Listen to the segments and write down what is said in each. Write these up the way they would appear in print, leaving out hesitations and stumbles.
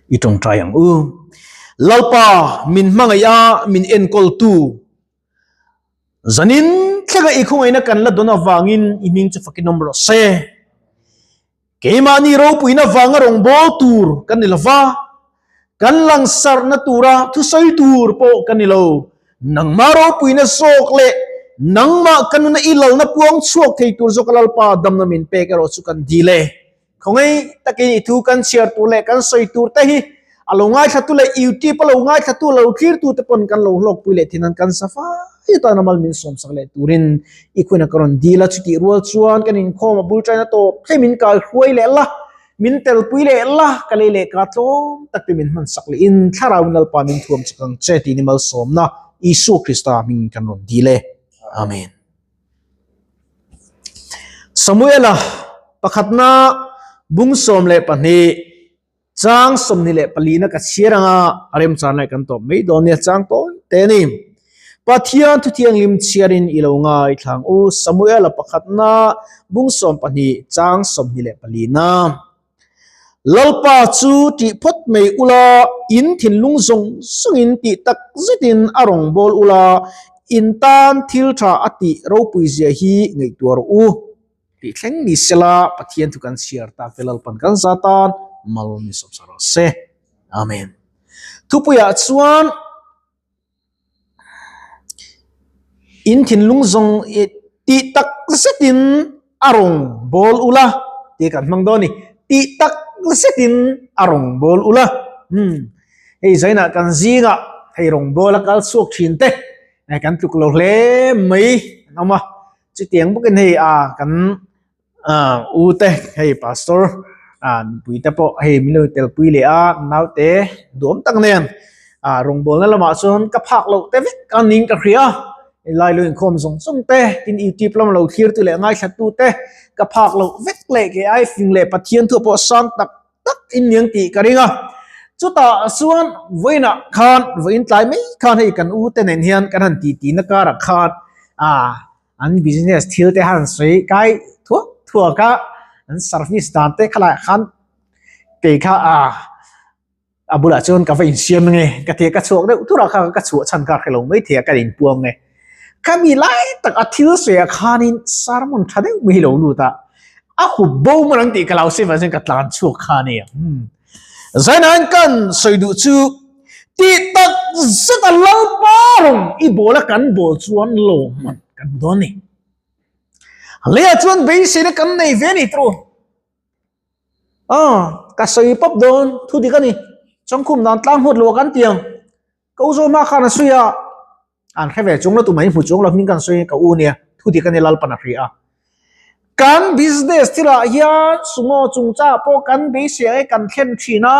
I tawngtai ang u. Lalpa min hmangaih a, min enkawltu. Zanin thlenga i khawngaihna kan la dawn avangin i hming chu fakin awm rawh se. Keimahni ropuina vanga rawngbâwl tur kan ni lo va, kan langsarhna tura thusawi tur pawh kan ni lo. Nangmah ropuina zawk leh nangmah ka nuna i lalna puang chhuak thei tur zawka Lalpa damna min pek erawh chu kan dil e. Khawngaih takin i thu kan chhiar tur leh kan sawi tur te hi a lo ngaithlatu leh YouTube a lo ngaithlatu lo thlirtu te pawn kan lo hlawkpui leh thin an kan sa fai atan a mal min sawmsak leh turin i khuina ka rawn dil a, chutih rual chuan kan inkhawm a bul taina tawp thleng min kal hruai leh la, min telpui leh la, ka lei leh ka tlawm tak te min hmansak leh in Thlarau Lalpa min thuam chak ang che tih ni malsawmna Isua Krista hming kan rawn dil e. Amen. Samuela pakhatna bung 12 chang 24 na ka chhiar anga a remchan lai kan tawp mai dawn nia chang tawi te ni. Pathian thu thianghlim chhiarin i lo ngai thlang u Samuela pakhatna bung 12 chang 24 na. Lalpa chu tih phawt mai ula, in thinlung zawng zawngin tih tak zetin a rawn bawl ula, in tan thil tha a tih ropui zia hi ngaihtuah rawh u. Tih thleng ni sela, Pathian thu kan chhiar tak te Lalpan kan za tan mal ni sawpsa rawh se. Amen. Thupuiah chuan. In thinlung zawng tih tak zetin a rawn bawl ula tih kan hmang dawn a ni. Tih tak zetin a rawn bawl ula. Umm hei zainah kan zingah hei rawn bawl a kal chhuak thin te kan tluk lo hle mai an awm a. Chutiang bawkin hei a kan U te hei pastor nupui te pawh hei min lo telpui leh a naute duam tak nen rawngbawlna lamah chuan ka phak loh te vek a niin ka hria helai lo inkhawm zawng zawng te tin youtube lama lo thlir tu leh ngaithla tu te ka phak loh vek leh kei ai fing leh Pathian thu pawh sang tak tak in niang tih ka ring a chutah chuan vawiinah khan vawiin tlai mai khan hei kan u te nen hian kan han titi na karah khan ah. An business thil te han sawi kai thuak thuak a, an service dan te kha laiah khan kei kha ah a bulah chuan ka va insiam nge ka ti a, ka chhuak deuh tur a kha ka chhuah chhan kha a hrelo mai thei a ka inpuang nge. Khami lai tak a thil sawi ah khanin sermon tha deuh mai hi lo lut a, a hup bo mawn ang tih ka lo sawi vang chuan ka tlan chhuak kha a ni. Zainain kan sawi duh chu tih tak zet a Lalpa rawng i bawl a kan bawl chuan lawmman kan hmu dawn ni. Leiah chuan beiseina kan nei ve ni tru. Ah, ka sawi pawp dawn thu dik a ni. Chawngkhum dan tlang huat lo a kan tiang. Ka u zawma khan a sawi a, an hre ve chung lo tumah in hmu chung lo hming kan sawi ka u nia thu dik a ni Lalpan a hria a. Kan business thilah hian sumo chungchangah pawh kan beisei ang e kan thlen thin a,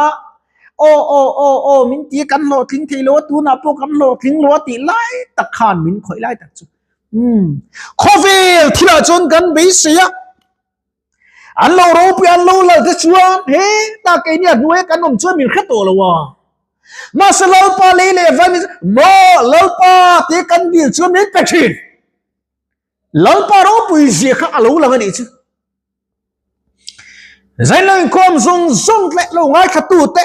aw aw aw aw min ti a kan hlawhtling thei lo a tunah pawh kan hlawhtling lo a tih lai tak khan min khawih lai tak chu umm khawvel thilah chuan kan beisei a. An lo ropui an lo lal te chuan he ta keini a hnuaia kan awm chuan min hre tawh lo a. Mahse Lalpa lei leh vai min maw Lalpa te kan dil chuan min pe thin. Lalpa ropui zia kha a lo lang a nih chu. Zain lo inkhawm zawng zawng leh lo ngaithla tu te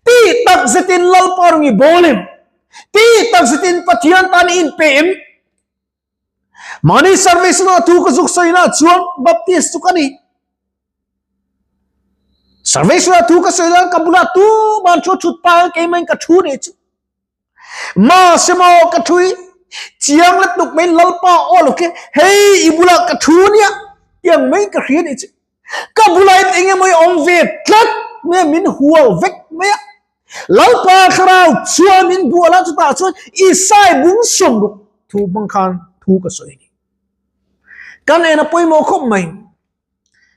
ti tak zetin Lalpa rawn i bawl em? Ti tak zetin Pathian tan i inpe em? Mahni service na thu ka zuk sawi na chuan Baptist chu ka ni. Service na thu ka sawi na ka bula tu man thu thut pa keimain ka thu ni chu. Ma se maw ka thui chiang la tuk mai lalpa aw lo ke hei i bula ka thu nia tiang mai ka hria ni chu. Ka bula in enge maw i awm ve tlat mai a min hual vek mai a. Lalpa thlarau chuan min bual a chutah chuan Isai bung 60 thu hmang khan thu ka sawi a ni. Kan en a pawimawh khawp mai.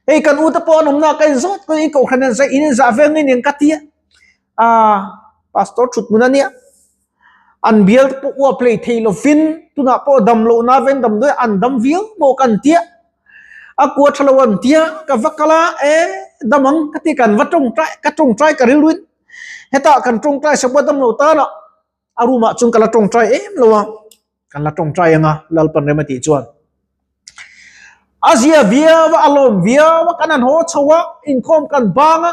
Hei kan ute pawh an awmna ka inzawt ka in kohhran in zah in inzah vel nge niang ka ti a. Ah pastor thut hmun a nia. An bial te pawh uap hlei thei lovin tunah pawh dam lohna ven damdawi an dam viau maw kan tia. A kua tha lo an tia ka va kal a e dam ang ka ti kan va tawngtai ka tawngtai ka rilruin hetah kan tawngtai sakua dam lo tan a a room ah chuan ka la tawngtai em lo a kan la tawngtai anga Lalpan rem a tih chuan a zia viau a a lawm viau a kan han haw chho a inkhawm kan bang a.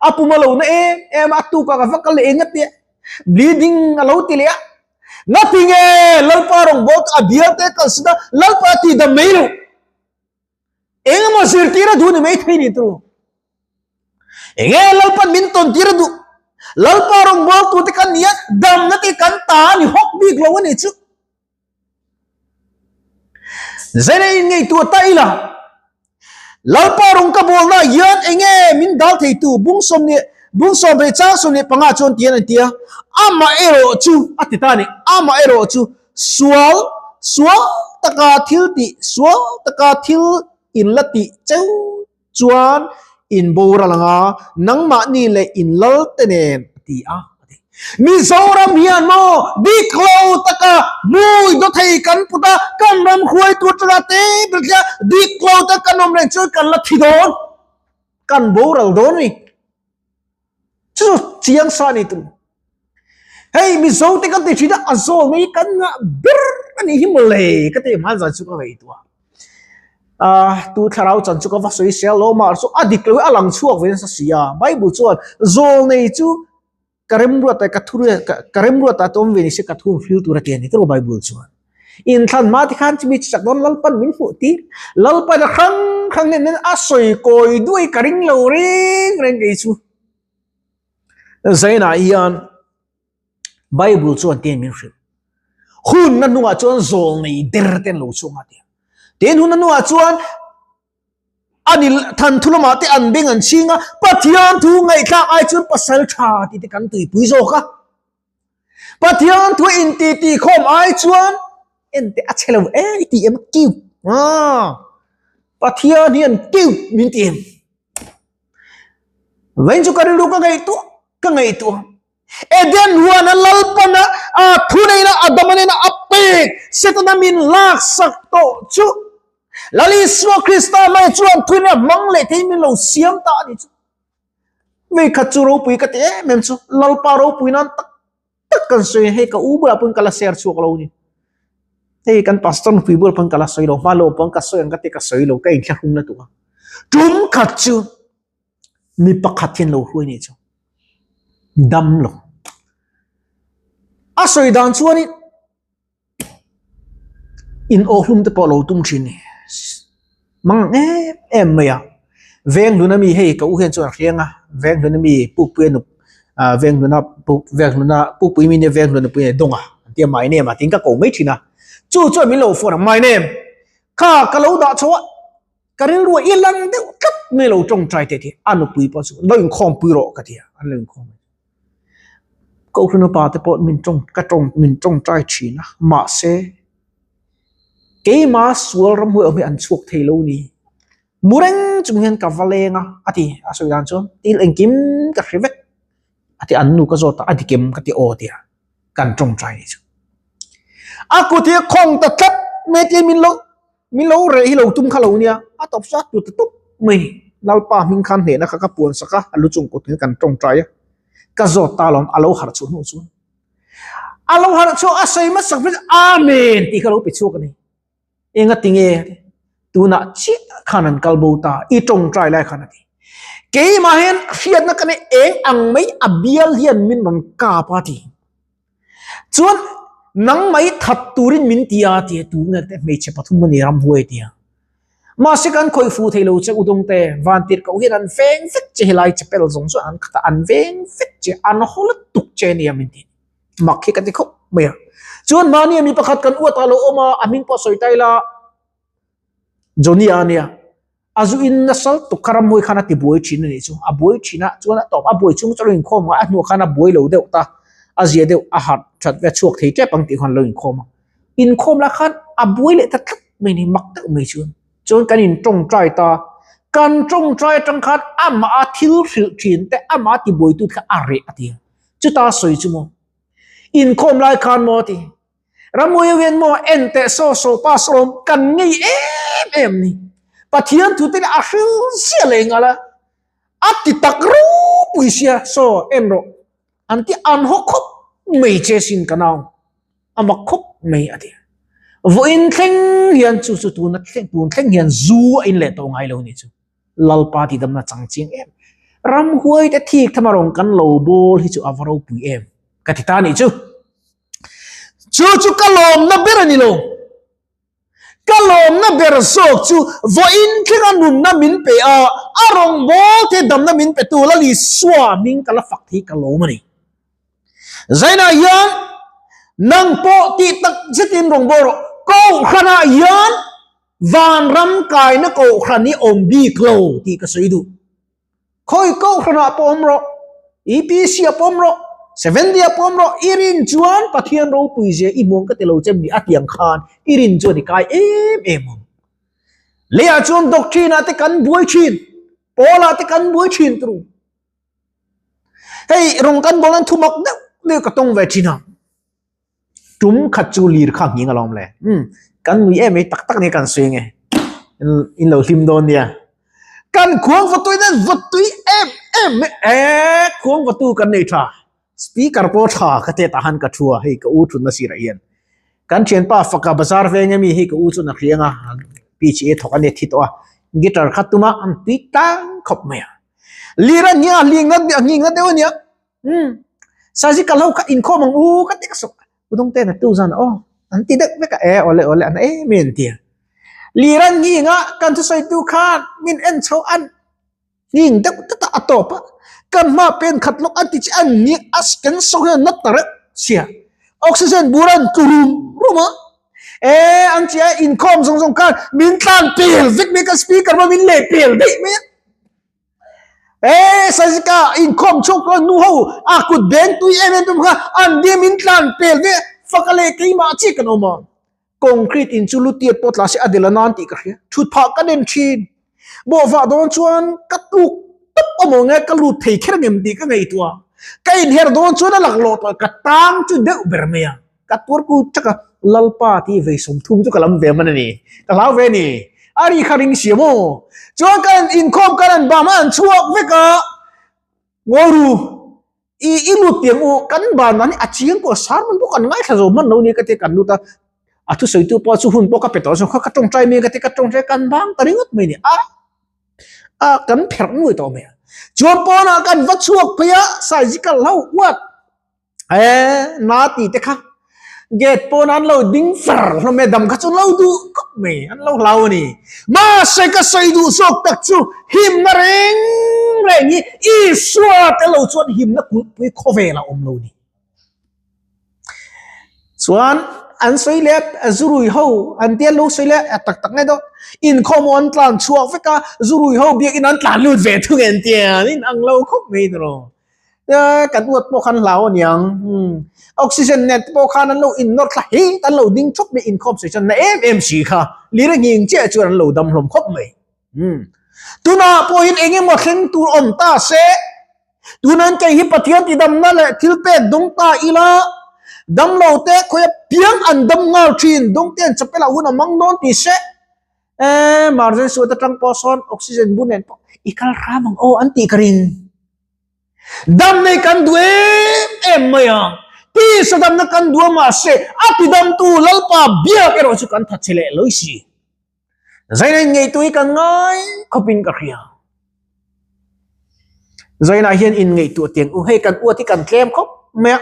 A pum a lo na em em a, a tukah ka va kal leh eng a tia bleeding a lo ti leh a. Ngati nge Lalpa rawngbâwl a bial te kalsan a, Lalpa ti dam mai loh. Eng emaw zirtir a duh ni mai thei ni turu. Enge Lalpan min tawn tir a duh. Lalpa rawngbâwl tute kan ni a, damna te kan ta a ni hawk bik lo a ni chu. Zaina in ngaihtuah ta ila, Lalpa rawng ka bawlna hian enge min dal theitu bung sawm leh bung sawm rei chang 15 chuan tian an ti a, amah erawh chu a ti ta a ni, amah erawh chu sual sual taka thil tih sual taka thil in la tih cheu chuan in boral anga nangmahni leh in lal te nen a ti a. Mizoram hian maw dik lo taka hmui daw thei kan put a, kan ram hruaitu atanga te ber thlia dik lo tak kan awm reng chuan kan la thi dawn, kan boral dawn a ni. Chu chu chiang sa a ni tur. Hei Mizo te kan ti thin a, a zawl mai kan ngah ber a nih hi mawle ka ti hmanzan chu ka ngaihtuah. Ah tu thlarau chan chu ka va sawi sia lo mah chu a dik lo hi a lang chhuak ve nasa si a. Bible chuan zawl nei chu ka remruata ka thu ka remruata te awm ve ni se ka thu ang fil tur a ti a ni tawh Bible chuan. Inthlan hma te khan chumi chak dawn Lalpan min hmuh tir. Lalpan a hrang hrang nen nen a sawi kawi duai ka ring lo reng reng kei chu. Zainah hian Bible chuan tiang min hrilh. Hun na hnungah chuan zawl nei der te an lo chhuak a tia. Tin hun na hnungah chuan ani than thu lamah te an beng an chhing a, Pathian thu ngaihthlak ai chuan pasal tha tih te kan tuipui zawk a. Pathian thu inti ti khawm ai chuan en te a chhe lo e i ti em cute. Ah, Pathian hian cute min ti em. Vain chu ka rilru ka ngaihtuah ka ngaihtuah. Eden huana Lalpana a thuneihna Adama nena a pek Setana min laksak tawh chu Lal Isua Krista mai chuan thuneihna hmang leh theiin min lo siam ta a ni chu. Vei khat chu ropui ka ti em em chu Lalpa ropui nan tak tak kan sawi hei ka u bulah pawn ka la share chhuak lo ni. Hei kan pastor nupui bulah pawn ka la sawi lo hma lo pawn ka sawi ang ka ti ka sawi lo ka inthlahrung lutuk a. Tum khat chu mi pakhat hian lo hruai nih chu dam lo. A sawi dan chuanin In awhlum te pawh lo tum thin ni. Mang em em mai a. Veng hluna mi hei ka u hian chuan a hriang a, veng hluna mi pukpui a nup ah veng hluna puk veng hluna pukpui mi nia veng hluna pui a dawng a an tia my name a tiin ka ko mai thin a. Chu chuan min lo phone a my name kha ka lo dah chho a ka rilru a i lang deuh tlat mai lo tawngtai teh tih a nupui pawh chu lo inkhawmpui rawh ka ti a an lo inkhawm a. Kohhran upa te pawh min tawng ka tawng min tawngtai thin a mahse keima sual ramhuai awm hi an chhuak thei lo ni mu reng chung hian ka va leng a a ti a sawi dan chuan thil engkim ka hre vek a ti an nu ka zawt a a dikem ka ti aw tia kan tawngtai ni chu a kut hi a khawng ta tlat mai tia min lo Min lo reh hi lo tum kha lo nia, a tawp zat tu ta tawp mai ni. Lalpa hming khan hnehna kha ka puan sak a, a lu chung kut hian kan tawngtai a, ka zawt ta lawm, a lo harh chhuah hnu chuan. A lo harh chhuah a sawi hmasak hmel Amen tih kha lo pe chhuak a ni. Enga tinge tunah chiah khan an kal bo ta, i tawngtai lai khan a ti. Keimah hian hriatna ka nei eng ang mai a bial hian min rawn kap a ti. Chuan nang mai that turin min ti a ti a, tu nge te hmeichhe pathum a ni ramhuai a ti a. Mahse kan khawih fuh thei lo che udawng te, vantirhkoh hian an veng vek che helai chapel zawng chuan an khat a, an veng vek che, an haw lutuk che a nia min ti. Mak hi ka ti khawp mai a. Chuan mahni a mi pakhat kan uat a lo awm a, a hming pawh sawi ta ila Johnny-a a nia. A zu in nasa tuk kha ramhuai khan a ti buai thin a nih chu. A buai thin a, chuan a tawp a buai chung chu a lo inkhawm a, a hnuah khan a buai lo deuh ta, a zia deuh a harh that ve a chhuak thei tep ang tih khan a lo inkhawm a. Inkhawm lah khan a buai leh ta tlat mai ni, mak deuh mai chuan. Chuan kan in tawngtai ta, kan tawngtai atang khan amah a thil hrilh thin te, amah a ti buaitu te kha a reh a ti a. Chuta sawi chu maw, inkhawm lai khan maw a ti. Rammuai hian maw en teh saw saw pa sawm kan ngei em em ni. Pathian thu te a hril zia leh nghal a, a ti tak ropui sia saw en rawh an ti an haw khawp mai che sin ka nau a mak khawp mai a ti. Vawiin thleng hian chu chu tuna thleng tun thleng hian zu a in leh tawh ngai lo ni chu. Lalpa ti damna chang chiang em. Ramhuai te thik thama rawng kan lo bawl hi chu a va ropui em ka ti ta nih chu. Chu chu ka lawmna ber a ni lo. Ka lawmna ber zawk chu vawiin thlenga nunna min pe a, a rawngbâwl te damna min petu Lal Isua hming ka la fak thei ka lawm a ni. Zainah hian nang pawh tih tak zetin rawngbâwl rawh. Kohhranah hian vanram kaina kohhran hi awm bik lo tih ka sawi duh. Khawi kohhranah pawh awm rawh, EPC ah pawh awm rawh, Seventh Day ah pawh awm rawh, i rin chuan Pathian ropui zia i hmuang ka ti lo chem ni a tiang khan i rin chuan i kai em em ang. Leiah chuan doctrine ah te kan buai thin, pawl ah te kan buai thin turu. Hei rawng kan bawl an thumak deuh deuh ka tawng ve thin a. Tum khat chu lir kha nghing alawm le. Um, kan nui em ei tak tak ni kan sawi nge. In lo hlim dawn nia. Kan khuang vatui nen vatui em em e khuang vatu kan nei tha. Speaker pawh tha ka te tah han ka thu a hei ka u thutna sirah hian. Kan thianpa faka bazar veng ami hei ka u chuan a hriang a PHA thawk a nia thi tawh a. Guitar kha tuma an tui tlang khawp mai a. Lir a nia hling na nghing na deuh a nia. Umm Sazi ka lo kha inkhawm ang u ka ti ka sawk Udawng te na tu zan aw an ti deuh vek a e awle awle an em em an ti a. Lir an nghing a kan thusawi tu khan min en chho an nghing deuh tlat a a tawp a kan hma pen khat lawk an ti che an nghing a kan sawi hian na ta reuh sia oxygen bur an tlu rum rum a e an ti a inkhawm zawng zawng khan min tlan pel vek mai ka speaker pawh min leh pel daih mai a. E Sajika inkhawm chhuak tawh nu ho a kut beng tui em em tum kha an dim in tlan pel ve faka leh keimah chiah kan awm a concrete in chu lutiat pawh tla se a del a nan tih ka hria thut phah ka den thin bawhvah dawn chuan ka tluk tawp awm ang e ka lut thei kher ngem tih ka ngaihtuah ka inher dawn chuan a laklawh tawh ka tang chu deuh ber mai a. Ka tuar ku chak a, Lalpa tih vei 30 chu ka lam ve man a ni. Ka hlau ve a ni. A ri kha ring si maw? Chuan ka inkhawm kan an bam a, an chhuak vek a. Ngawi ru, i i lut piang u, kan ban dan hi a chiang pawh a sar hman bawk, an ngaithla zo hman lo ni ka ti kan lut a. A thusawitu pawh chu hun pawh ka pe tawh zawk kha, ka tawngtai mai ka ti, ka tawngtai kan bang ta ringawt mai a ni. A a kan pherh nuai tawh mai a. Chuan pawnah kan va chhuak phei a, surgical ho uat. E na ti te kha gate pawn an lo ding far hlawm e dam kha chu lo duh khawp mai an lo hlau a ni mahse ka sawi duh zawk tak chu himna reng reng hi Isua te lo chuan himna kulhpui khawvel a awm lo ni chuan an sawi leh a zurui ho an tia lo sawi leh a tak tak nge dawt inkhawm an tlan chhuak vek a zurui ho biakin an tlan lut ve thung en tia an inang lo khawp mai tiraw. Kan uat pawh khan hlau aniang. Oxygen nen te pawh khan an lo innawr thla hi an lo ding thawp mai inkhawm sawi chuan na em em si kha lir a nghing chiah chuan an lo dam hlawm khawp mai. Tunah pawhin eng emaw thleng tur awm ta se tunan kei hi Pathian tidamna leh thil pek dawng ta ila damlo te khawia piang an dam nghal thin dawng te an chapel ah hun a mang dawn ti se emergency ward atang pawh sawn oxygen bun nen pawh i kal hram ang aw an tih ka ring. Dam nei kan duh em em mai a, tisa damna kan duh a mahse a tidamtu Lalpa biak erawh chu kan thatchhe leh lawi si. Zaina in ngaihtuah hi kan ngai khawpin ka hria. Zaina hian in ngaihtuah tiang u hei kan uat hi kan tlem khawp mai a,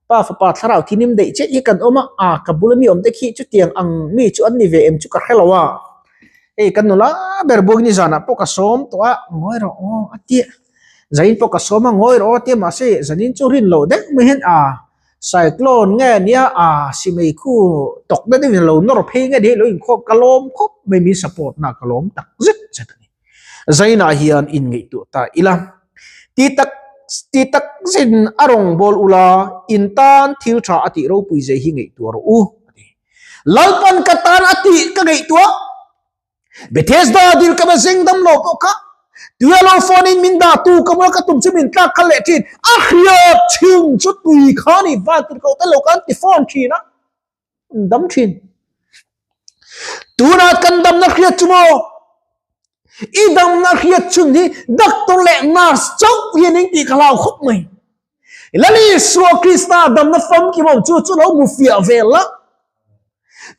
pa fapa thlarau thinim daih chiah hi kan awm a, a ka bula mi awm te khi chutiang ang mi chu an ni ve em chu ka hre lo a. Hei kan nula ber buak nizanah pawh ka sawm tawh a, ngawi rawh aw a ti a. Zanin pawh ka sawm a, ngawi rawh aw a ti a, mahse zanin chu rin loh deuh mai hian a cyclone nge nia a simei khu tawk deuh deuhin a lo nawr phei nge ni hei lo inkhawm ka lawm khawp mai min support na ka lawm tak zet zet a ni. Zainah hian inngaihtuah ta ila ti tak ti tak zetin a rawngbâwl ula in tân thil ṭha a tih ropui zai hi ngaihtuah rawh u a ti. Lalpan ka tan a tih ka ngaihtuah. Bethesda dil ka va zeng dam lo pawh kha tuia lo phone in min dah tu ka mawla ka tum chu min tlak kha leh thin. A hriat chhung chu tui kha ni van tur ko te lo kan ti phone thin a. An dam thin. Tunah kan damna hriat chu maw? I damna hriat chhun hi doctor leh nurse chauh hian eng tih ka hlau khawp mai. Lal Isua Krista damna famkim awm chu chu lo hmu fiah ve la.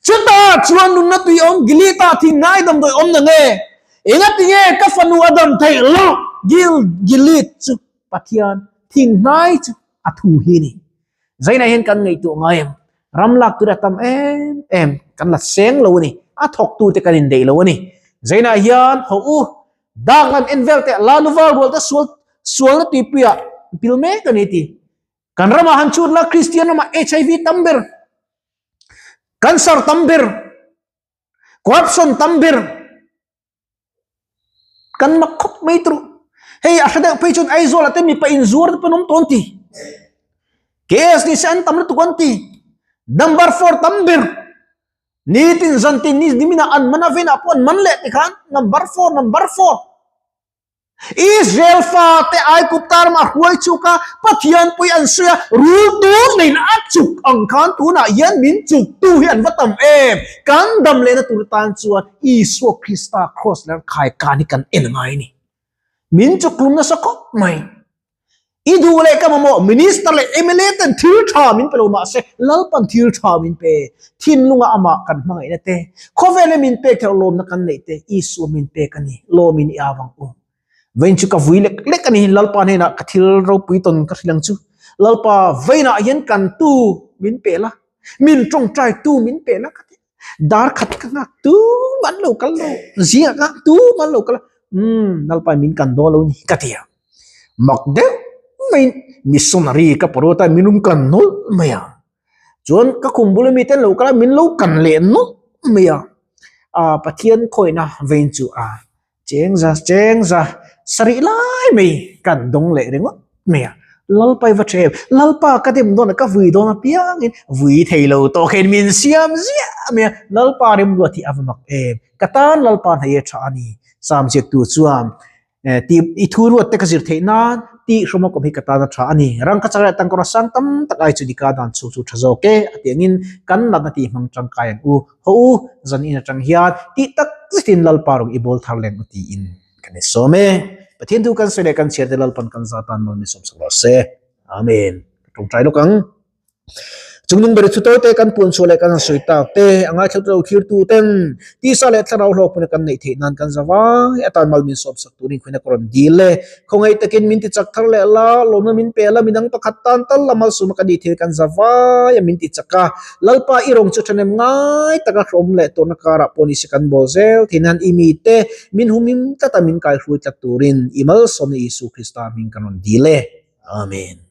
Chutah chuan nunna tui awm Gilead-ah thing ngai damdawi awm na nge? Engati nge ka fanu a dam theih loh? Gil Gilead chu Pathian thinghnai chu a thu hi a ni. Zainah hian kan ngaihtuah ngai em? Ram lak tur a tam em em, kan la seng lo a ni. A thawktute kan indeih lo a ni. Zainah hian haw u, dak lam en vel teh, la nuval rual te sual sualna tuipuiah pil mek a ni ti. Kan ramah han chhut la, Kristian ramah HIV tam ber, cancer tam ber, corruption tam ber, Kan mak khawp mai tur. Hei a hre deuh phei chuan Aizawl ah te mipa inzuar te pawh an awm tawh an ti. KS ni se an tam lutuk an ti. Number 4 tam ber. Nitin zantin ni niminah an man a venah pawh an man leh tikhan number 4 number 4. Israel fate Aigupta ramah hruai chuk a, Pathian pawhin an sawi a, rul tur neiin a chuk ang khan tunah hian min chuktu hi an va tam em? Kan dam lehna tur tan chuan Isua Krista kraws leh khai kan hi kan en ngai a ni. Min chukhlum nasa khawp mai. I duh leh ka mamawh Minister leh mla ten thil tha min pe lo mahse Lalpan thil tha min pe. Thinlunga amah kan hmangaihna te, khawvela min pek theih lawmna kan neih te Isua min pek a ni. Lawmin i avang u. Vawiin chu ka vui lek lek a ni. Lalpa hnenah ka thil ropui tawn ka hrilh ang chu. Lalpa vawiinah hian kan tu min pe la, min tawngtai tu min pe la ka ti. Dar khat ka nghak tu man lo kal lo, zingah ka nghak tu man lo kal a, umm Lalpa min kan dawn lo ni ka ti a. Mak deuh maiin missionary ka paruat a min rawn kan nawlh mai a. Chuan ka khum bula mite an lo kal a min lo kan leh nawlh mai a. Aa Pathian khawihna vein chu a Chengza chengza sarih lai mai kan dawng leh ringawt mai a. Lalpa i va tha em? Lalpa ka dem dawn a, ka vui dawn apiangin vui thei lo tawh khin min siam ziah mai a. Lalpa remruat hi a va mak em? Ka tan Lalpa hnaih a tha a ni. Sam ziaktu chuan Tih i thu ruat te ka zir theih nan tih hrawma kawm hi ka tan a tha a ni. Rangka chak leh tangkawra sang tam tak ai chu dika dan chhuk chu tha zawk e a tih angin kan natna tih hmang tangkai ang u. Haw u, zan in atang hian tih tak zetin Lalpa rawng i bawl thar leng u tiin kan i sawm e. Pathian thu kan sawi leh kan chhiar te Lalpan kan za tan mal mi sawm sak rawh se. Amen. Ka tawngtai lawk ang. Chungnung ber chu tawi te kan puan chhuah leh kan han sawi tak te, a ngaithla tu lo thlir tu ten tisa leh thlarau hlawk hmuna kan neih theih nan kan za vai atan mal min sawm sak turin khuaina ka rawn dil e. Khawngaih takin min ti chak thar leh la, lawmna min pe la, midang pakhat tan tal la malsawmna ka nih thei kan za vai a min ti chak a. Lalpa i rawng chu ṭhahnem ngai taka hrawm leh tawrhna karah pawh nise kan bawl zel thei nan i mite min humhim tlat a min kaihruai tlat turin i malsawmna Isu Krista hming kan rawn dil e. Amen.